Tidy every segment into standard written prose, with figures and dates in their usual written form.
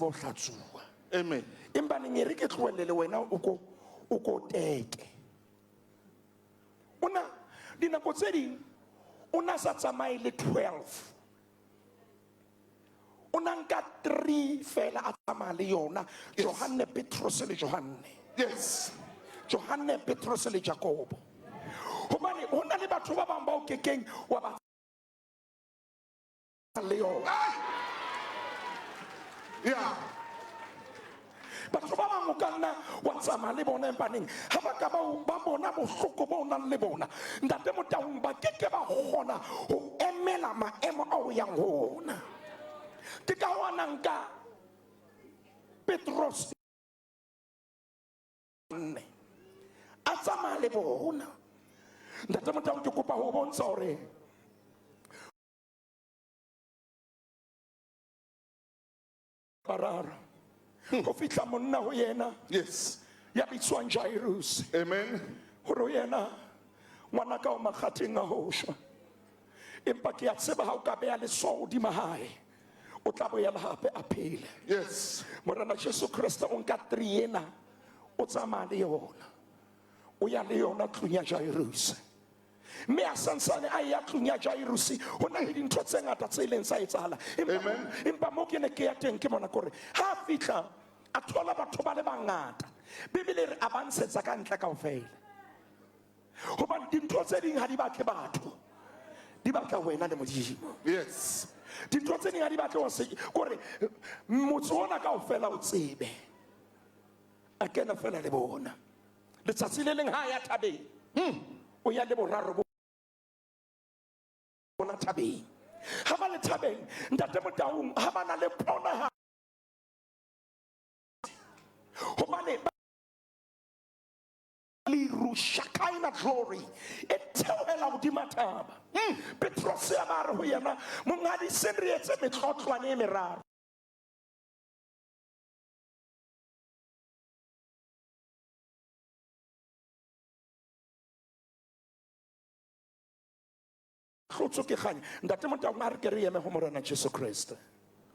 Tsebe ho hlatsuwa. Amen. Empa neng e re ke tlohelle le wena o ko o ko teke. O na dinako tse ding o na sa tsamaye le 12. O na nka 3 fela a tsamaya le yona. Johanne, Petrose le Johanne. Yes. Johanne, Petrose le Jakobo. Hobane ho na le batho ba bang ba o kekeng wa ba le yona. Yeah. Batho ba bang o ka nna wa tsamaya le bona, empaneng ha ba ka ba bona bohloko bo o nang le bona, Ntate Motaung, ba ke ke ba kgona ho emela maemo ao o yang ho ona. Ke ka ho a nang ka Petros nne a tsamaya le bona. Ntate Motaung, ke kopa ho bontsha hore bararo ho fihla monna ho yena ya bitswang Jairus. Amen. Hore ho yena, ngwana ka o makgatheng a ho shwa, empa ke a tseba ha o ka beha letsoho hodima hae, o tla boela hape a phele. Morena Jesu Kriste o nka three ena, o tsamaya le yona, o ya le yona tlung ya Jairus. Mme a santsane a ya tlung ya Jairus, ho na le dintho tse ngata tse ileng tsa etsahala. Amen. Empa mo ke ne ke ya teng ke mona kore ha a fihla a thola batho ba le bangata. Bibele e re a ba ntshetsa ka ntle kaofela. Hobane dintho tse ding ha di batle batho, di batla wena le Modimo. Yes. Dintho tse ding ha di batle ho se kore motse ona kaofela o tsebe. A kena fela le bona. Letsatsi le leng ha ya thabeng, o ya le boraro bo bona thabeng. Ha ba le thabeng, Ntate Motaung, ha ba na le ponaha, hobane ba leru Shekinah glory e theohela hodima thaba. Petrose a ba re ho yena, monghadi, se re etse metlotlwane e meraro. Hlotso ke kganya. Ntate Motaung, a re ke re eme ho Morena Jesu Kriste.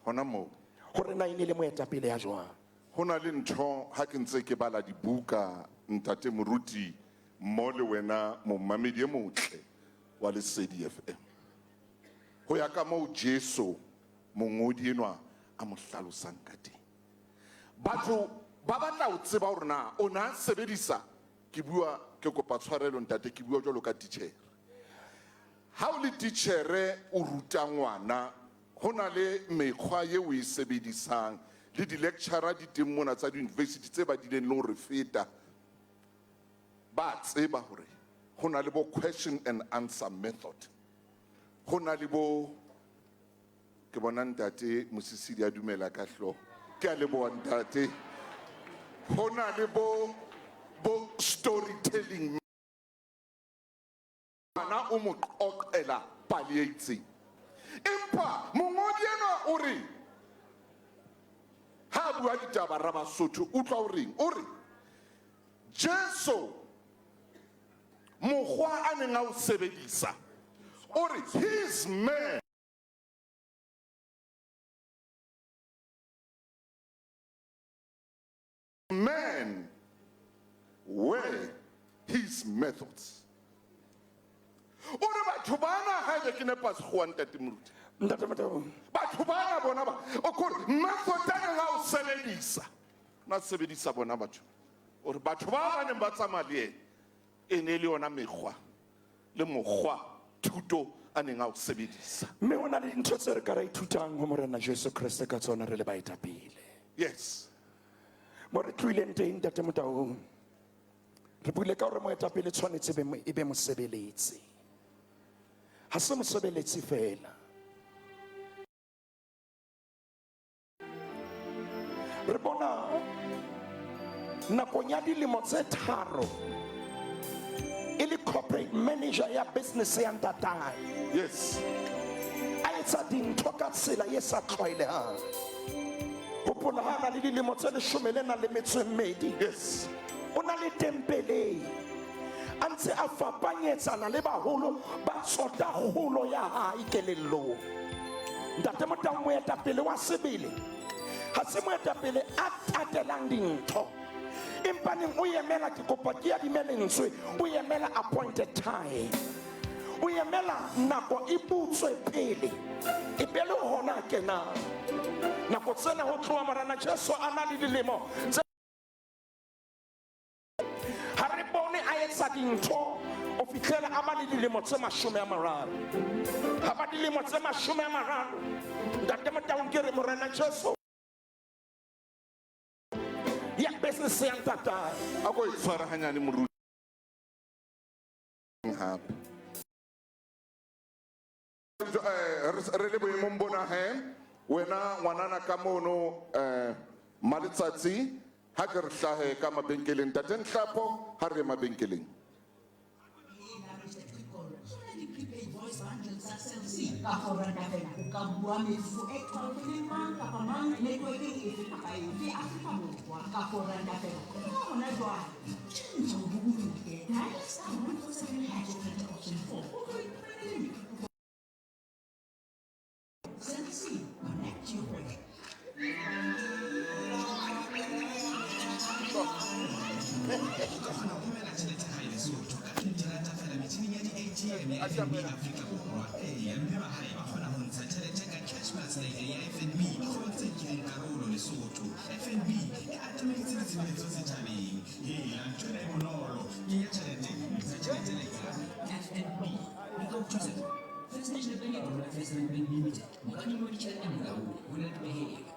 Hona moo. Hore na e ne le moetapele ya jwang. Ho na le ntho ha ke ntse ke bala dibuka, Ntate Moruti, mmo le wena momamedi e motle wa Lesedi FM. Ho ya ka moo Jesu mongodi enwa a mo hlalosang ka teng. Batho ba batla ho tseba hore na o na sebedisa, ke bua, ke kopa tshwarelo ntate, ke bua jwalo ka titjhere. Ha o le titjhere o ruta ngwana, ho na le mekgwa eo o e sebedisang, le di-lecturer di teng mona tsa di-university tse badileng le ho re feta, ba tseba hore ho na le bo question and answer method, ho na le bo, ke bona ntate Mosisidi a dumela ka hlooho, ke a leboha ntate, ho na le bo storytelling, ngwana o mo qoqela pale e itseng. Empa mongodi enwa o re ha a bua ditaba Rabasotho, utlwa o reng, o re Jesu mokgwa a neng a o sebedisa, o re his man men were his methods. O re batho bana, ha ebe ke nepa sekgowa, Ntate Moruti. Ntate Motaung. Batho bana bona ba, o kore method a neng a o sebedisa, na sebedisa bona batho. O re batho ba ba neng ba tsamaya le yena, e ne e le yona mekgwa le mokgwa thuto a neng a o sebedisa. Mme ho na le dintho tse re ka ra ithutang ho Morena Jesu Kriste ka tsona re le baetapele. Yes. Mo re tlohileng teng, Ntate Motaung, re buile ka hore moetapele tshwanetse e be mosebeletsi. Ha se mosebeletsi fela. Re bona nakong ya dilemo tse tharo e le corporate manager ya business ya ntatae. Yes. A etsa dintho ka tsela e sa tlwaelehang. Hopola ha na le dilemo tse leshome le nang le metso e mmedi. Yes. O na le tempeleng, a ntse a fapanyetsana le baholo ba tsota kgolo ya hae kelellong. Ntate Motaung, moetapele wa sebele Ha se moetapele a tatelang dintho, empaneng o emela, ke kopa ke adime lentswe, o emela appointed time, o emela nako e butswe pele e be le hona a kenang. Nako tsena ho tloha Morena Jesu a na le dilemo tse ha re bone a etsa dintho o fihlela a ba le dilemo tse 30. Ha ba dilemo tse 30, Ntate Motaung, ke re Morena Jesu ya business ya ntatae. A ko e tshware hanyane moruti hape. Re le boemong bona he, wena ngwanana ka mono Maletsatsi, ha ke re hlahe ka mabenkeleng. Ntate Nhlapo, ha re ye mabenkeleng. Ka four ranta fela o ka bua metsotso e 12 le mang kapa mang networkeng efe kapa efe Afrika Borwa. Ka four ranta fela kopa hona jwale. Tjhentjha o boloke. Dial star 147 hash o kgethe option 4 o tlo iphumanele mefuta. Cell C, connect you with. O ka kgona ho romela tjhelete hae Lesotho ka 20 ranta feela metjhining ya di-ATM ya FNB Afrika Borwa. Eya, mme ba hae ba kgona ho ntsha tjhelete ka Cash Plus Lite ya FNB dikgwebong tse nkileng karolo Lesotho. FNB e atameditse ditshebeletso setjhabeng. Hela, ntho ena e bonolo. Kenya tjhelete, ntsha tjhelete lekana. FNB e ka o thusa jwang? First National Bank ya Borwa le First Rand Bank Limited, mokadimi wa ditjhelete molaong, ho na le dipehelo.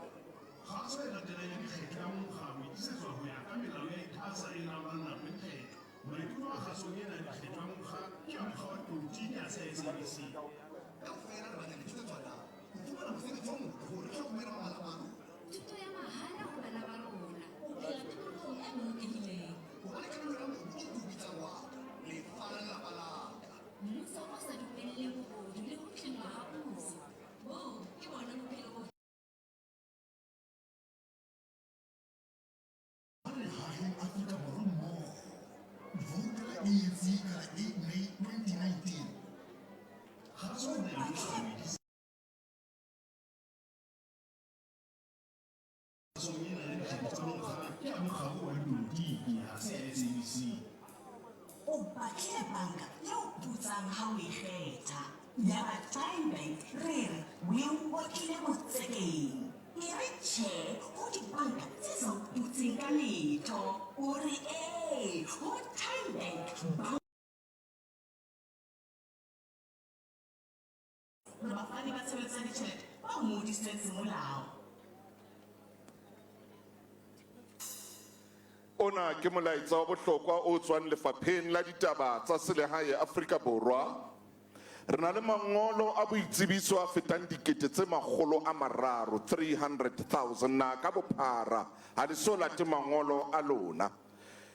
Kgaso e latelang ya dikgetho ya mokga o e tlisetswa ho ya ka melao ya ICASA e laolang nako ya dikgetho. Maikutlo a kgasong ena ya dikgetho ya mokga ke a mokga wa dipolotiki ha se a SABC. Kaofela re batla dintho tse tshwanang, ho fumana mosebetsi o motle hore re hlokomele ba malapa a rona. Thuto ya mahala ho bana ba rona. Ho phela tikolohong e bolokehileng. Ho ba le karolo ya mobu oo ke o bitsang wa ka, lefa la lelapa la ka. Mmuso o sa dumelleng bobodu le ho tlengwa ha puso. Boo ke bona bophelo bo A re haheng Afrika Borwa mmoho. Voutela ANC ka la 8 May 2019. Kgaso ena e tlisetswa ho e Kgasong ena ya dikgetho tsa mokga ke a mokga oo wa dipolotiki ha se a SABC. O batlile banka e o putsang ha o e kgetha. Yaba TymeBank re re o e otlile botsekeng. E re tjhe ho dibanka tse sa o putseng ka letho. O re ee ho TymeBank. Re bafani ba tshebeletso ya ditjhelete ba ngodisitsweng semolao. Ona ke molaetsa wa bohlokwa o tswang Lefapheng la Ditaba tsa Selehae Afrika Borwa. Re na le mangolo a boitsebiso a fetang dikete tse makgolo a mararo, 300,000, naha ka bophara. Ha le so late mangolo a lona.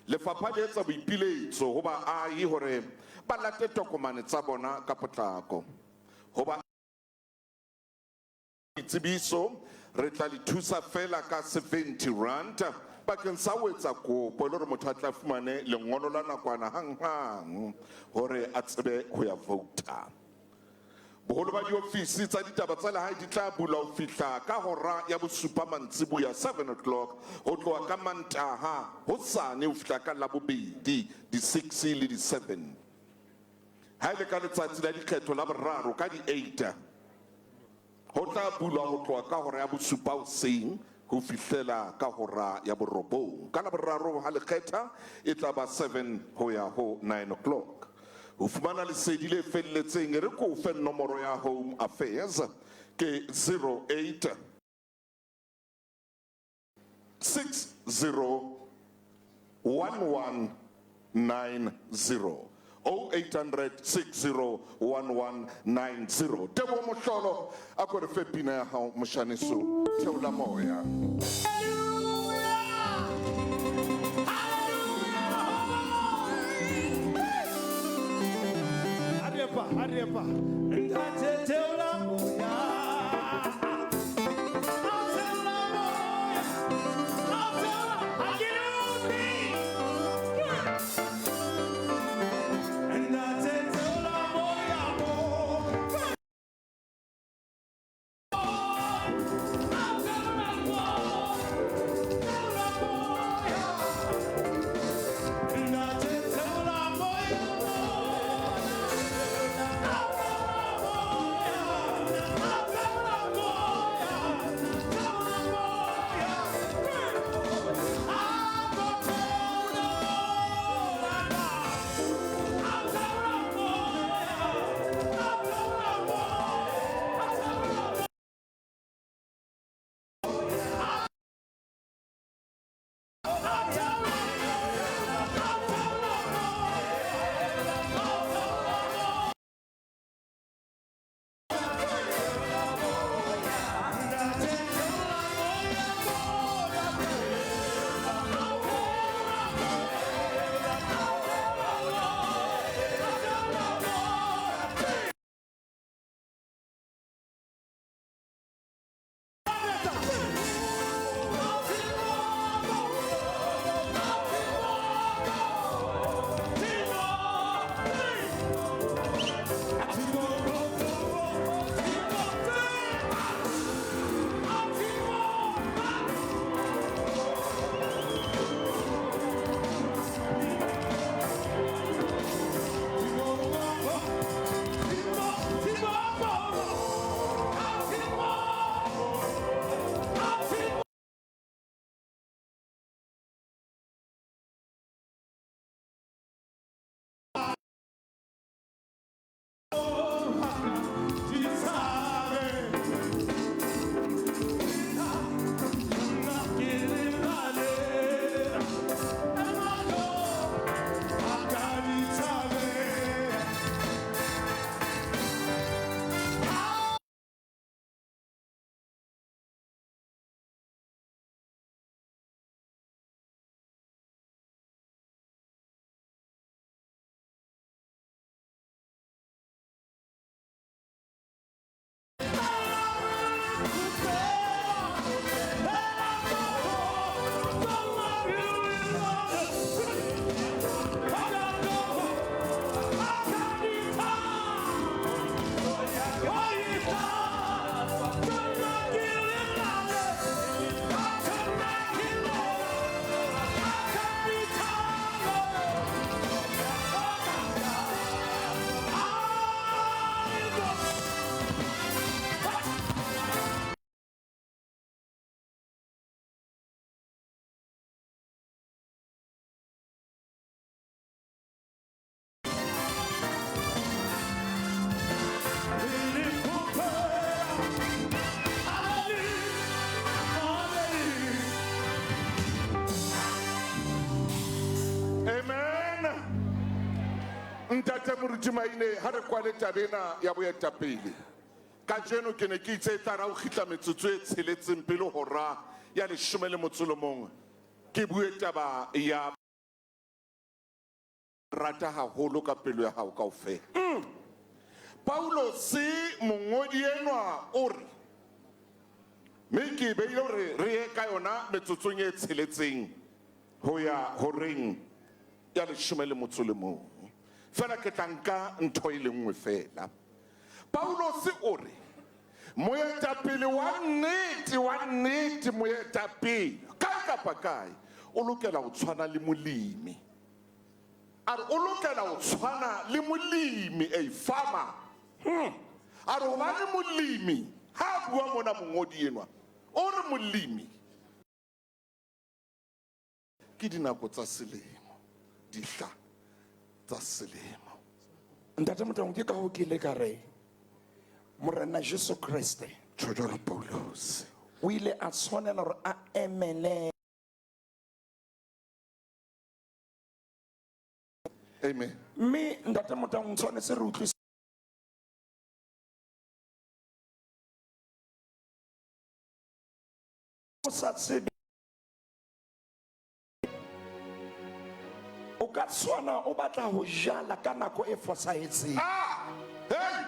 Lefapha le etsa boipiletso ho baahi hore ba late tokomane tsa bona ka potlako. Ho ba boitsebiso re tla le thusa feela ka 70 rand bakeng sa ho etsa kopo e le hore motho a tla fumane lengolo la nakwana hanghang hore a tsebe ho ya vouta. Boholo ba diofisi tsa ditaba tsa lehae di tla bulwa ho fihla ka hora ya bosupa mantsiboya, 7 o'clock, ho tloha ka Mantaha hosane ho fihla ka Labobedi di 6 le di 7. Ha e le ka letsatsi la dikgetho la boraro ka di 8, ho tla bulwa ho tloha ka hora ya bosupa hoseng ho fihlela ka hora ya borobong. Ka Laboraro ha le kgetha e tla ba 7 ho ya ho 9 o'clock. Ho fumana lesedi le felletseng e re ke o fe nomoro ya Home Affairs ke 08 60 11 90 0800 60 11 90. Teboho Mohlolo, a ko re fe pina ya hao moshaneso, theola moya. Arepa, arepa, ntate theola moya. Theola moya. Theola, ha ke utlwe. Ntate theola moya mo. Theola moya. Ntate Moruti Maine, ha re kwale taba ena ya boetapele. Kajeno ke ne ke itse e tla re ha o kgitla metsotso e tsheletseng pele hora ya leshome le motso le mong, ke bue taba ya rata haholo ka pelo ya hao kaofela. Paulose mongodi enwa o re, mme ke e beile hore re ye ka yona metsotsong e tsheletseng ho ya horeng ya leshome le motso le mong. Feela ke tla nka ntho e le nngwe feela. Paulose o re, moetapele wa nnete, wa nnete, moetapele, kae kapa kae, o lokela ho tshwana le molemi. A re o lokela ho tshwana le molemi, a farmer. A re hobane molemi, ha a bua mona mongodi enwa, o re molemi ke dinako tsa selemo, dihla tsa selemo. Ntate Motaung, ke ka ho ke ile ka re Morena Jesu Kreste Tjho jwalo Paulus. o ile a tshwanela hore a emele. Amen. Mme Ntate Motaung, tshwanetse re utlwisise o sa tsebe o ka tshwana o batla ho jala ka nako e fosahetseng. Hey!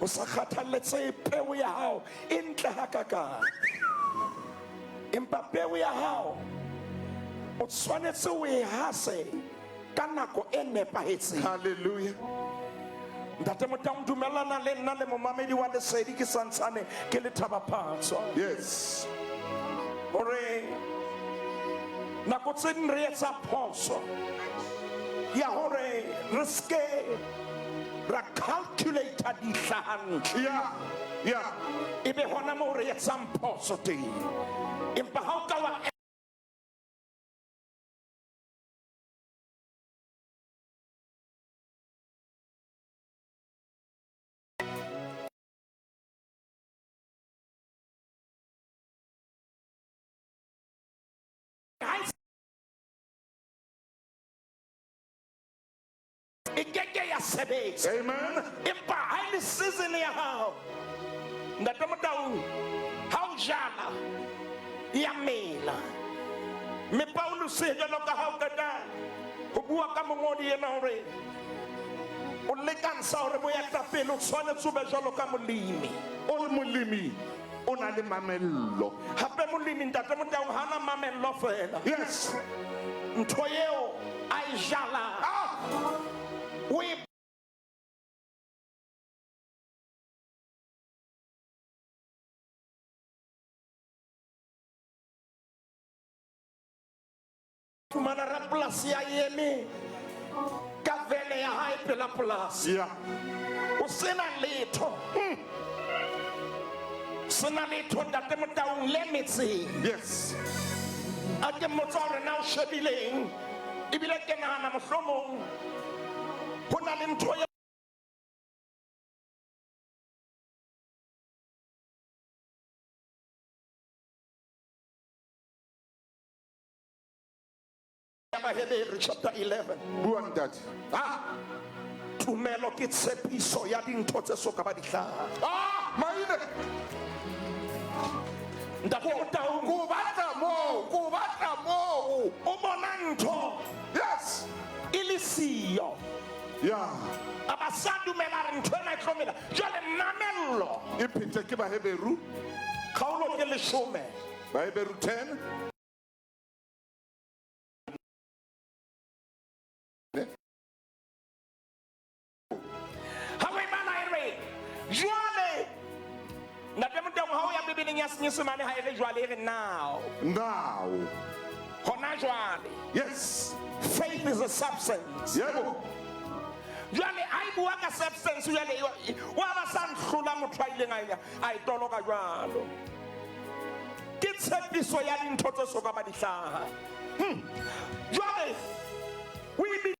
O sa kgathaletse peo ya hao e ntle hakakang, empa peo ya hao o tshwanetse o e hase ka nako e nepahetseng. Hallelujah. Ntate Motaung, dumellana le nna le momamedi wa Lesedi ke santsane ke le Thaba-Phatswa. Yes. Hore nako tse ding re etsa phoso ya hore re ske ra calculate dihla hantle. Yeah. Yeah. Ebe hona moo re etsang phoso teng. Empa ha o ka wa e keke ya sebetsa. Amen. Empa ha e le season ya hao, Ntate Motaung, ha o jala ya mela. Mme Paulus jwalo ka ha o qeta ho bua ka mongodi ena hore o lekantsha hore moetapele o tshwanetse o be jwalo ka molemi. O le molemi o na le mamello. Hape molemi Ntate Motaung ha na mamello fela. Yes. Ntho eo a e jalang. O e fumana rapolasi ya eme ka vele ya hae pela polasi. Yeah. O sena letho. Sena letho Ntate Motaung le metseng. Yes. A ke mmotsa hore na o shebileng. Ebile ke nahana mohlomong ho na le ntho e Baheberu chapter 11. Bua ntate. Tumelo ke tshepiso ya dintho tse so ka ba di hlaha. Maine. Ntate Motaung, Ko batla moo, ko batla moo. O bona ntho. Yes. E le siyo. Yeah. A ba sa dumela re ntho ena e tlo mela. Jwale mamello. E phete ke Baheberu. Kgaolo ke leshome. Baheberu 10. Ha o e bala e re, jwale, Ntate Motaung, ha o ya Bibeleng ya Senyesemane ha e re jwale, e re now. Now. Hona jwale. Yes. Faith is a substance. Yebo. Jwale, ha e bua ka substance, jwale, wa ba sa nhlola motho a ileng a e toloka jwalo. Ke tshepiso ya dintho tse so ka ba di hlaha. Jwale, o e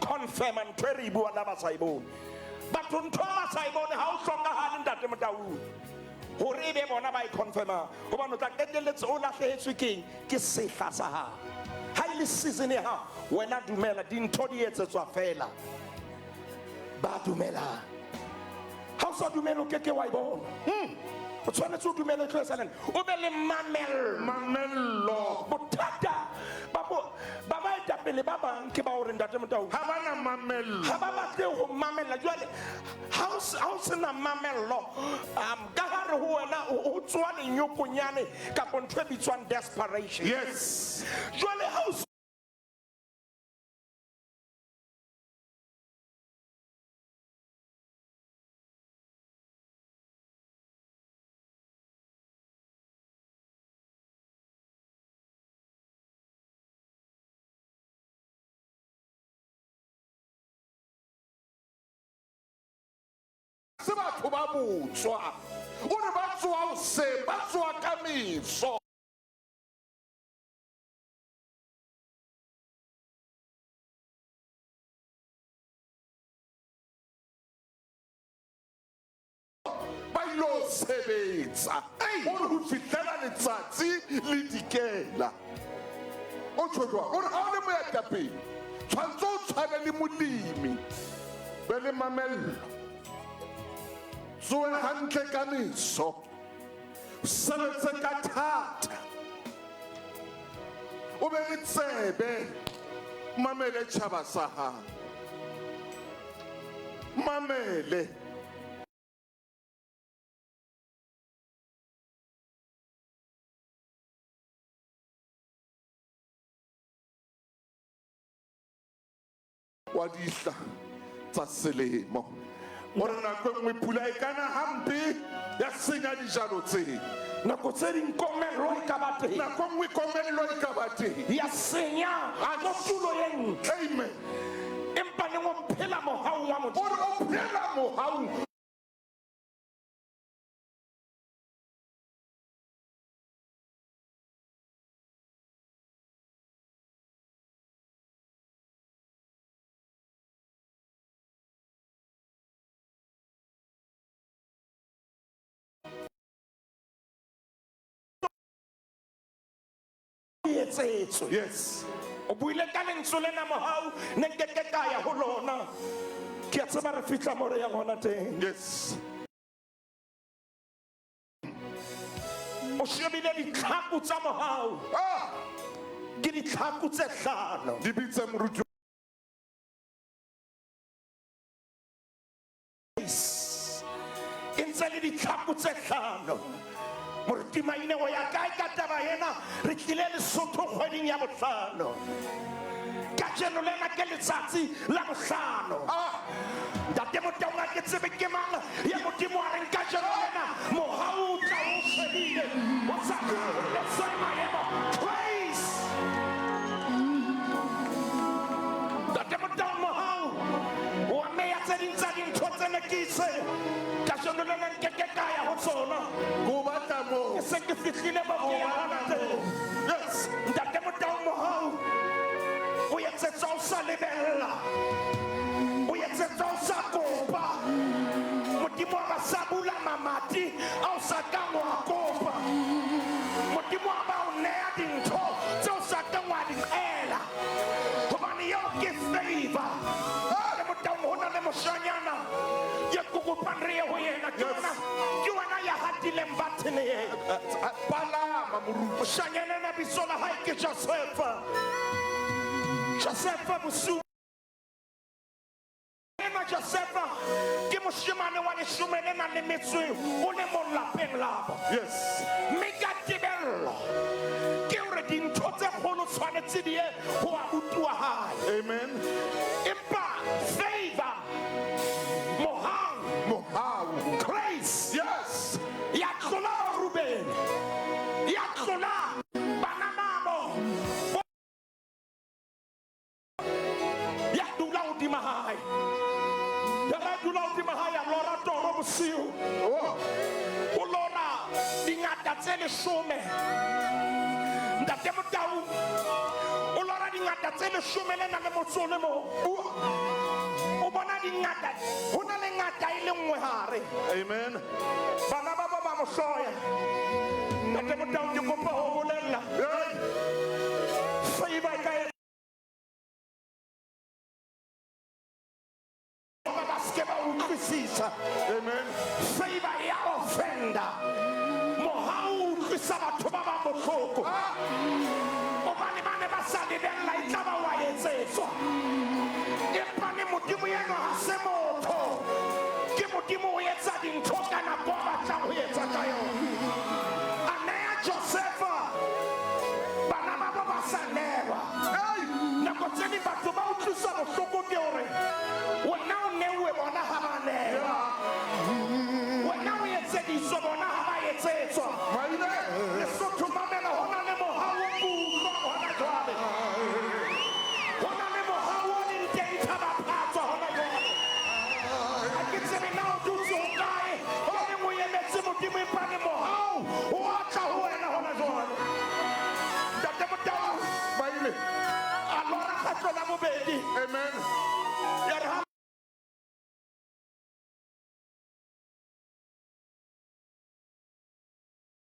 confirm ntho e re e buang la ba sa e bone. Batho ntho ba sa e bone ha o hlokahale ntate Motaung hore e be bona ba e confirma, hobane o tla qetelletse o lahlehetswe keng? Ke sehla sa hao. Ha e le season ya hao, wena dumela, dintho di etsetswa fela ba dumelang. Ha o sa dumele, o keke wa e bona. O tshwanetse o dumele tlo etsahalang, o be le mamello. Mamello. Bothata ba ba baetapele ba bang ke ba hore ntate Motaung Ha ba na mamello. Ha ba batle ho mamella. Jwale ha o sena mamello, ka hare ho wena ho tswa lenyokonyane kapa ntho e bitswang desperation. Yes. Jwale ha o Se batho ba botswa, o re ba tsoha hoseng, ba tsoha ka meso. Ba ilo sebetsa, o re ho fihlela letsatsi le dikela. O tjho jwang? O re ha o le moetapele, tshwantse o tshwane le molemi, be le mamello, tsohe hantle ka meso, sebetse ka thata, o be le tsebe, mamele tjhaba sa hao, mamele. Wa dihla tsa selemo, gore nako e nngwe pula e kana hampe ya senya dijalo tse. Nako tse ding komello e ka ba teng. Nako e nngwe komello e ka ba teng. Ya senya kotulo e ntle. Amen. Empa neng o phela mohaung wa Modimo. O re o phela mohaung. Etsetswe. Yes. O buile ka lentswe lena mohau, ne nke ke ka ya ho lona. Ke a tseba re fihla mo re yang hona teng. Yes. O shebile ditlhaku tsa mohau. Ke ditlhaku tse hlano. Di bitse moruti. E ntse le ditlhaku tse hlano. Moruti Maine o ya kae ka taba ena? Re tlile Lesotho kgweding ya bohlano. Kajeno lena ke letsatsi la bohlano. Ntate Motaung ha ke tsebe ke mang ya Modimo a reng kajeno lena mohau o tla o shebile. O sa tlohelletse maemo. Praise. Ntate Motaung mohau wa meya tse ding tsa dintho tse ne ke itse kajeno lena nkeke ka ya ho tsona. Ko batla moo. Ke se ke fihlile mo ke yang hona teng. Yes. Ntate Motaung mohau o etsetsa o sa lebella, o etsetsa o sa kopa. Modimo a ba sa bula mamati a o sa kang wa kopa. Modimo a ba o neya dintho tse o sa kang wa di qela, hobane eo ke favor. Ntate Motaung, ho na le moshanyana ye ke kopang re ye ho yena. Ke wena ya hatileng button e. Palama moruti. Moshanyana ena bitso la hae ke Josefa. Josefa bosiu ena Josefa ke moshemane wa leshome le nang le metso o le mong lapeng labo. Yes. Mme ka tebello ke hore dintho tse kgolo tshwanetse di ye ho abuti wa hae. Amen. Empa favor, mohau, mohau, grace, yes, ya tlola Ruben, ya tlola bana babo, ya dula hodima hae. Ya ba dula hodima hae, ya lora toro bosiu. O lora dingata tse leshome. Ntate Motaung, o lora dingata tse leshome le nang le motso o le mong. O bona dingata, ho na le ngata e le nngwe hare. Amen. Bana ba ba ba mo hloya. Ntate Motaung, ke kopa ho bolella. Hey. Favor e ka e ba ba se ke ba utlwisisa. Amen. Favor e a offenda. Mohau o utlwisa batho ba bang bohloko. Hobane ba ne ba sa lebella e tla ba wa etsetswa. Empa ne Modimo enwa ha se motho. Ke Modimo o etsa dintho ka nako a batlang ho etsa ka yona. A neya Josefa bana ba bo ba sa newa. Nako tse ding batho ba utlwiswa bohloko ke hore wena o neuwe, bona ha ba newa. Wena o etseditswe, bona ha ba etsetswa. Maine. Lesotho mamela, ho na le mohau o ke utlwang hona jwale. Ho na le mohau o leng teng Thaba-Phatswa hona jwale. Ha ke tsebe na o dutse hokae, o reng o emetse Modimo, empa le mohau o a tla ho wena hona jwale. Ntate Motaung, Maine. a lora kgetlo la bobedi. Amen. Ya re ha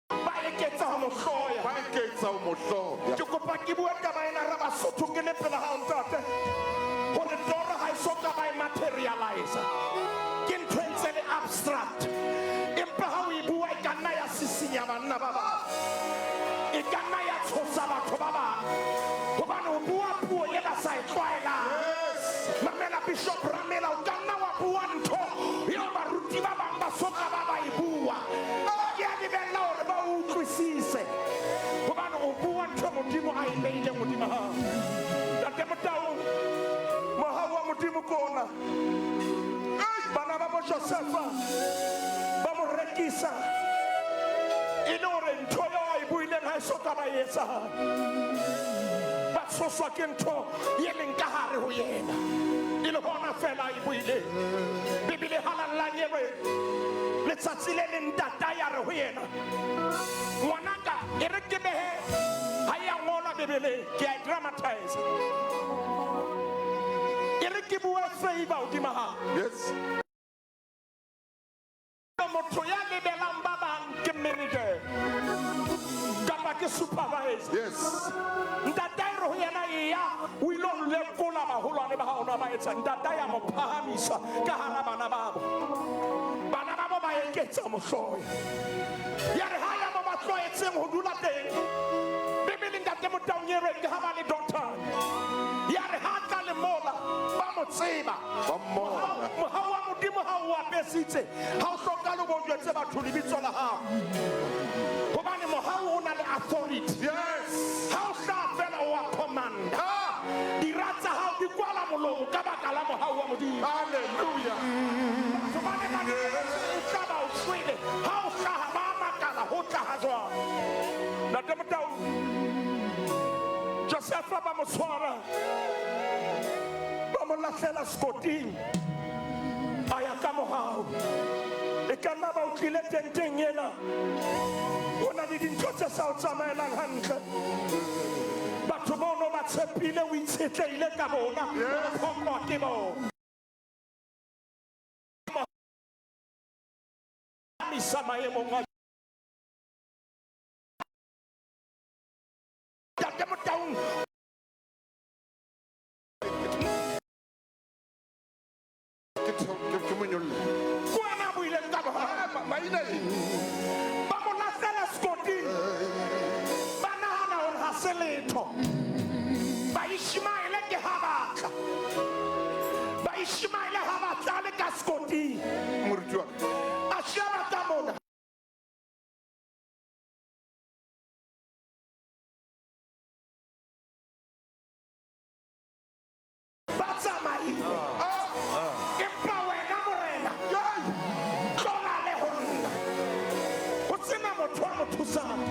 ba eketsa ho mo hloya. Ba eketsa ho mo hloya. Ke kopa ke bue taba ena re Basotho ke le pele hao ntate, hore toro ha e so ka ba e materialize. Ke ntho e ntse le abstract, empa ha o e bua e ka nna ya sisinya banna ba bang, e ka nna ya tshosa batho ba bang, hobane o bua puo e ba sa e tlwaelang. Mamela Bishop Ramela, o ka nna wa bua ntho eo baruti ba bang ba so ka ba ba e bua. Ke a lebella hore ba o utlwisise, hobane o bua ntho Modimo a e beileng hodima hao. Ntate Motaung, mohau wa Modimo ke ona. Bana ba bo Josefa ba mo rekisa e le hore ntho eo a e buileng ha e so ka ba e etsahala. Ba tshoswa ke ntho e leng ka hare ho yena, e le hona fela a e buileng. Bibele halallang e re letsatsi le leng ntata ya re ho yena, ngwanaka, e re ke behe ha e a ngolwa Bibeleng, ke a e dramatize. E re ke bue favor hodima hao. Yes. Motho ya lebelang ba bang ke manager kapa ke supervisor. Yes. Ntata e re ho yena, eya o ile ho lekola baholwane ba hao na ba etsa. Ntata ya mo phahamisa ka hara bana babo. Bana babo ba eketsa mohloya. Ya re ha ya mo ba tlwaetseng ho dula teng. Bibele ntate Motaung e reng ke ha ba le daughter. Ya re ha tla le mola ba mo tseba. Ba mmona. Mohau wa Modimo ha o apesitse, ha o hlokahale o bo jwetse batho lebitso la hao. Hobane mohau o na le authority. Yes. Ha o hlaha fela o a command. Dira tsa hao di kwala molomo ka baka la mohau wa Modimo. Hallelujah. Batho ba ne ba lebelletse o tla ba o shwele. Ha o hlaha ba a makala ho tla ha jwang. Ntate Motaung, Josefa ba mo tshwara, ba mo lahlela sekoting, a ya ka mohau. E ka nna ba o tlile tenteng ena, ho na le dintho tse sa o tsamaelang hantle. Batho bono ba tshepile, o itshetlehile ka bona, o phoqwa ke bona. Misa maemong a Ntate Motaung. Ke ke monyolle. Ke wena a buileng ka bohale. Maina eng? Ba mo lahlela sekoting. Ba nahana hore ha se letho. Baishmaele ke ha batla. Baishmaele ha batla le ka sekoting. Moruti wa ka. A sheba ka mona. Ba tsamaile. Empa wena morena, tlola le ho nna. Ho sena motho a mo thusang.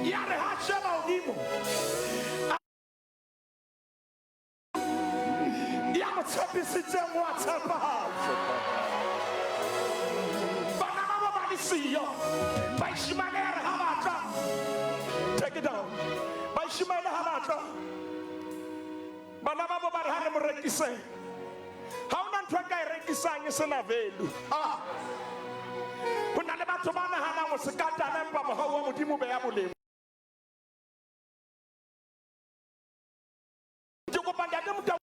Ya re ha sheba hodimo, ya mo tshepisitseng wa tshepahala. Bana ba bo ba le siyo. Baishmaele ya re ha batla. Take it down. Baishmaele ha batla. Bana ba bo ba re ha re mo rekise. Ha hona ntho ntho e ka e rekisang e sena value. Ho na le batho ba nahanang ho se katana, empa mohau wa Modimo o beha boleng. Ke kopa ntate Motau.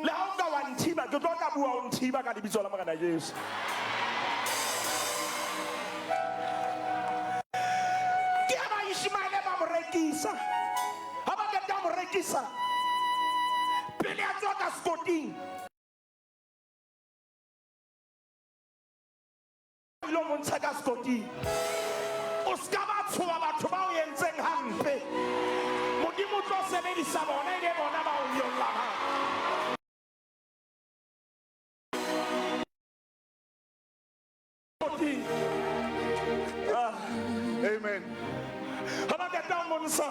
Le ha o ka wa nthiba, ke tlo tla bua o nthiba ka lebitso la Morena Jesu. Ke ha ba Ishmaele ba mo rekisa. Ha ba qeta ho mo rekisa, pele a tswa ka sekoting, o ilo mo ntsha ka sekoting. O ska ba tshoha batho ba o entseng hampe. Modimo o tlo sebedisa bona, ebe bona ba o nyollang hape. Amen. Ha ba qeta ho montsha,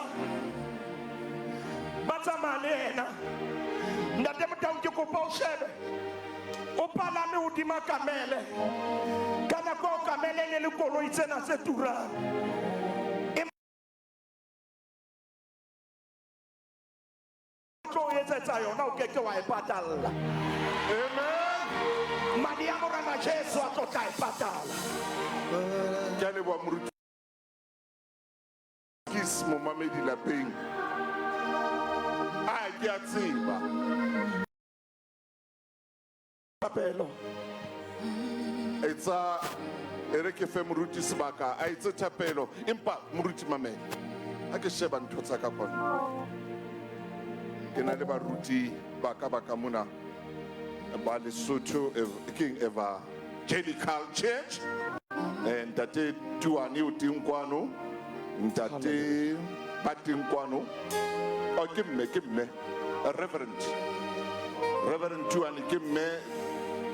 ba tsamaya le yena. Ntate Motau, ke kopa o shebe. O palame hodima kamele. Ka nako eo kamele e ne le koloi tsena tse turang. Tlo o etsetsa yona, o keke wa e patalla. Amen. Madi a Morena Jesu a tlo tla e patala. Ke a leboha moruti. Ke momamedi lapeng. A ke a tseba. Thapelo. Etsa e re ke fe moruti sebaka a etse thapelo, empa moruti mamela. Ha ke sheba ntho tsa ka kwano, ke na le baruti ba ka ba ka mona ba Lesotho King Evangelical Church. Ntate Tuane o teng kwano, ntate ba teng kwano. Oh, ke mme, ke mme. Reverend. Reverend Tuane ke mme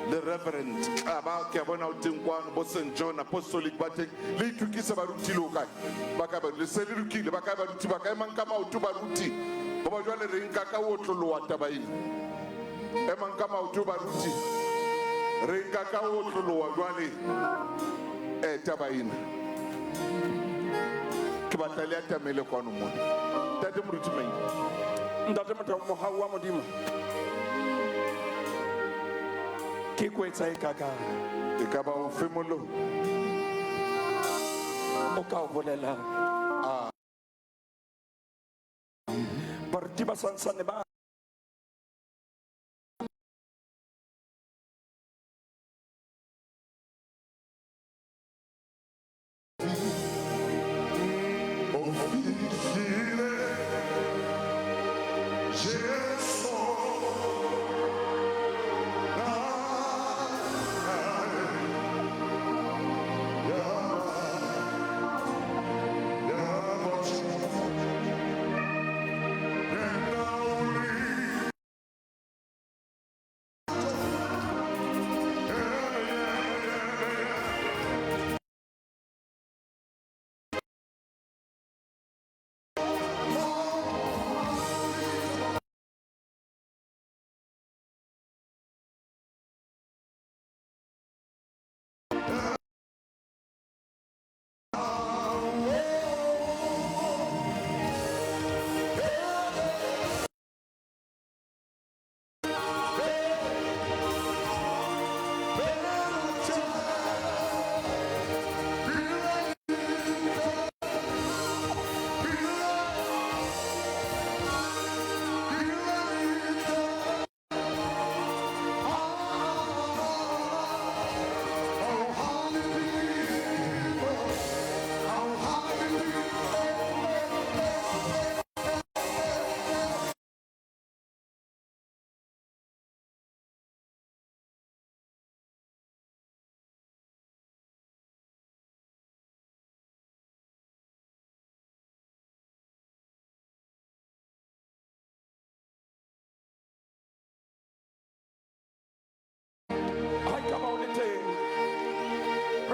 le Reverend Tlaba, ke a bona o teng kwano, bo Saint John Apostolic ba teng. Le itukise baruti le ho kae? Ba kae baruti? Le se le lokile, ba kae baruti? Ba kae mang ka maoto baruti? Hoba jwale re nka ka otloloha taba ena. Emang ka maoto baruti. Re nka ka otloloha jwale, taba ena. Ke batla le atamele kwano mona. Ntate Moruti Maine. Ntate Motau, mohau wa Modimo. Ke kwetsa e kakang. E ka ba o fe molomo? O ka o bolelang. Baruti ba santsane ba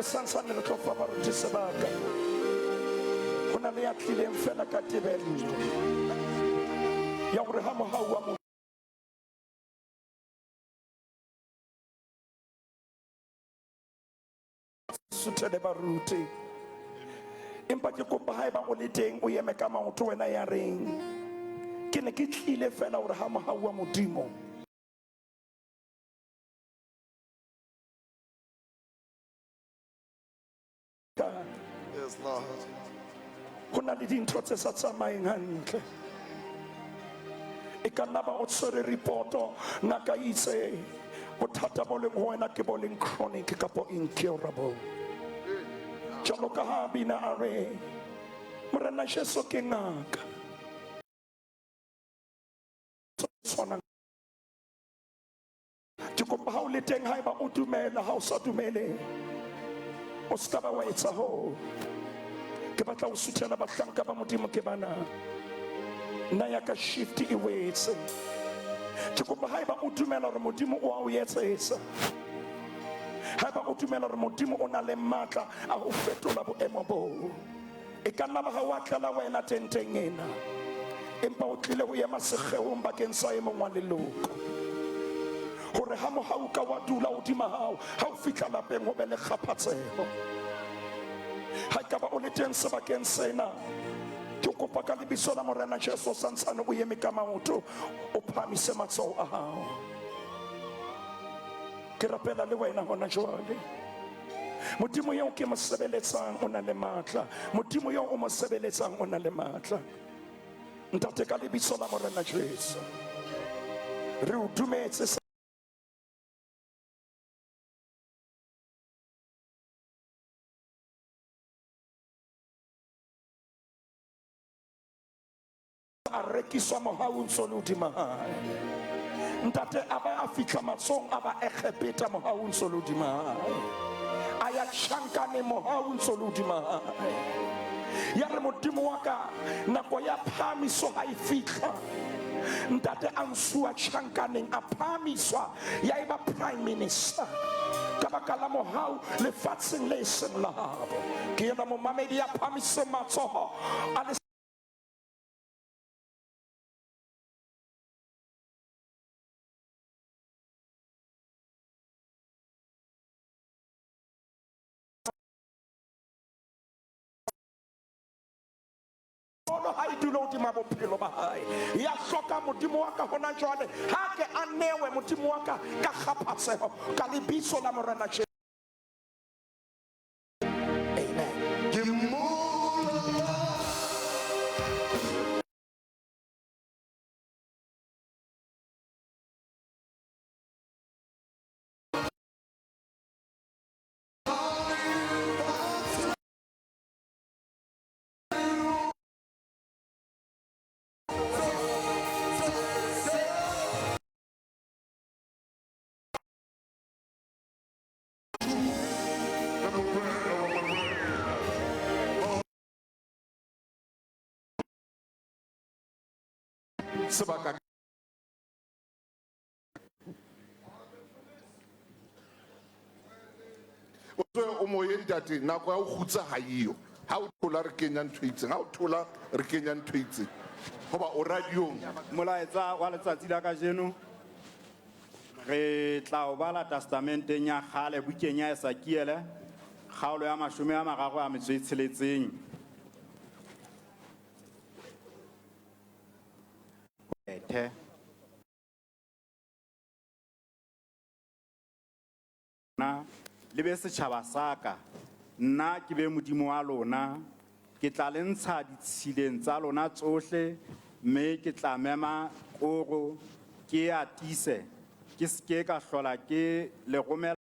Santsane re tlo fa baruti sebaka. Ho na le ya tlileng fela ka tebello ya hore ha mohau wa Modimo Suthele baruti. Empa ke kopa haeba o le teng o eme ka maoto wena ya reng. Ke ne ke tlile fela hore ha mohau wa Modimo ka Yes, Lord. Ho na le dintho tse sa tsamayeng hantle. E ka nna ba o tshwere ripoto, ngaka e itse bothata bo leng ho wena ke bo leng chronic kapo incurable. Jwalo ka ha bina a re, Morena Jesu ke ngaka. Tshwanang. Ke kopa ha o le teng haeba o dumela, ha o sa dumele, o ska ba wa etsa hoo. Ke batla ho suthela bahlanka ba Modimo ke bana. Nna ya ka shift e wetse. Ke kopa haeba o dumela hore Modimo o a o etsetsa. Haeba o dumela hore Modimo o na le matla a ho fetola boemo boo. E ka nna ba ha wa tlela wena tenteng ena. Empa o tlile ho ema sekgeong bakeng sa e mong wa leloko. Hore ha mohau ka wa dula hodima hao, ha o fihla lapeng ho be le kgaphatseho. Ha ekaba o le teng sebakeng sena, ke kopa ka lebitso la Morena Jesu o santsane o eme ka maoto, o phahamise matsoho a hao. Ke rapela le wena hona jwale. Modimo eo ke mo sebeletsang o na le matla. Modimo eo o mo sebeletsang o na le matla. Ntate ka lebitso la Morena Jesu, re o dumetse a rekiswa mohau o ntso le hodima hae. Ntate a ba a fihla matsohong a ba Egepeta mohau o ntso le hodima hae. A ya tjhankaneng mohau o ntso le hodima hae. Ya re Modimo wa ka nako ya phahamiso ha e fihla, ntate a nsuwa tjhankaneng a phahamiswa ya eba prime minister ka baka la mohau lefatsheng le seng la habo. Ke yena momamedi ya phahamiseng matsoho a le ha e dule hodima bophelo ba hae. Ya hloka Modimo wa ka hona jwale, ha ke a newe Modimo wa ka ka kgaphatseho ka lebitso la Morena Jesu. Amen. Ke mmola. Sebaka o tswe o moyeng ntate, nako ya ho kgutsa ha eyo. Ha o thola re kenya ntho e itseng, ha o thola re kenya ntho e itseng, hoba o radiong. Molaetsa wa letsatsi la kajeno re tla o bala testamenteng ya kgale bukeng ya Ezekiele kgaolo ya 36. Ethe. Na le be setjhaba sa ka, nna ke be Modimo wa lona. Ke tla le ntsha ditshileng tsa lona tsohle, mme ke tla mema koro, ke e atise, ke se ke ka hlola ke le romela.